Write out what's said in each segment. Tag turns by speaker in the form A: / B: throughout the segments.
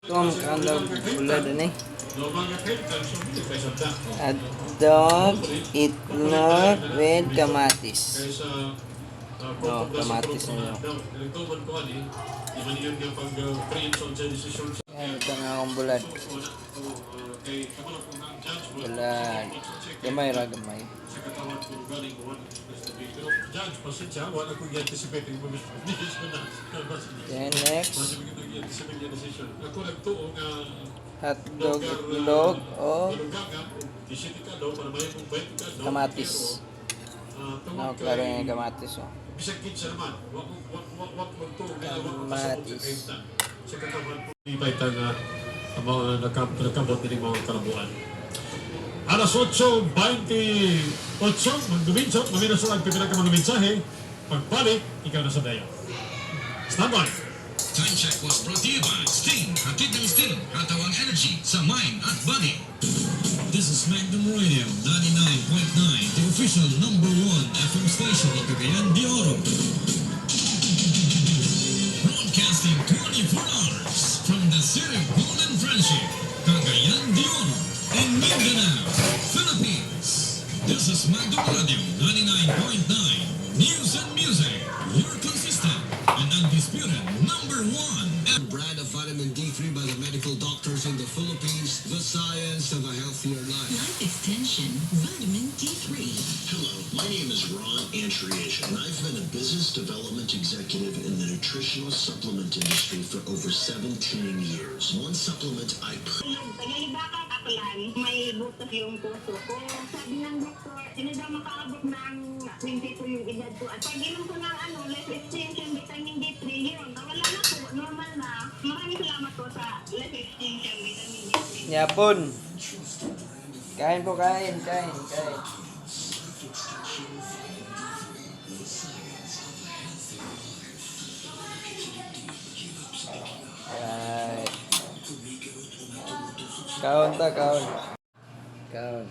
A: Ito, ang bulad ani. Hotdog, itlog with kamatis. No, kamatis ninyo. Yan, ito na akong bulad. Bulad. Gamay ra, gamay.
B: Judge, pasensya, wala ko i-anticipate yung decision na.
A: Then next,
B: Wala ko i-anticipate yung decision. Ako nagtuo nga
A: hotdog, itlog, o kamatis. No, klaro yung kamatis, oh.
B: Bisag kinsa naman, wa wa wa wa magtuo nga wa ko pasabot sa
A: Kamatis.
B: kahimtang. Sa katawan po di ba ita nga ang mga nakabot din mga kalabuan. Alas 8:28, magduminso, mamina sa ang pipila ka mga mensahe. Pagbalik, ikaw na sa dayo. Stand by!
C: Time check was brought to you by Sting. Hatid ng Sting. Katawang energy sa mind at body. This is Magnum Radio 99.9, the official number one FM station in Cagayan de Oro. Broadcasting 24 hours from the city of Golden Friendship, Cagayan de Oro, in Mindanao, Philippines. This is Magnum Radio 99.9, News and Music, your consistent and undisputed number one
D: Brand of vitamin D3 by the medical doctors in the Philippines, the science of a healthier life.
E: Life Extension Vitamin D3.
D: Hello, my name is Ron Antriation, and I've been a business development executive in the nutritional supplement industry for over 17 years. One supplement I
F: Nagpagalibakan aklan, may butas yung puso ko. Sabi ng doktor, hindi daw makaabot ng 22 yung edad ko. At pag inom ko ng ano, life extension vitamin D3, yun, nawala na po, normal na. Maraming salamat po sa life extension vitamin D3.
A: Yapon. Kain po, kain, kain, kain. Right. Kaon ta, kaon. Kaon.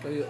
A: Tuyo.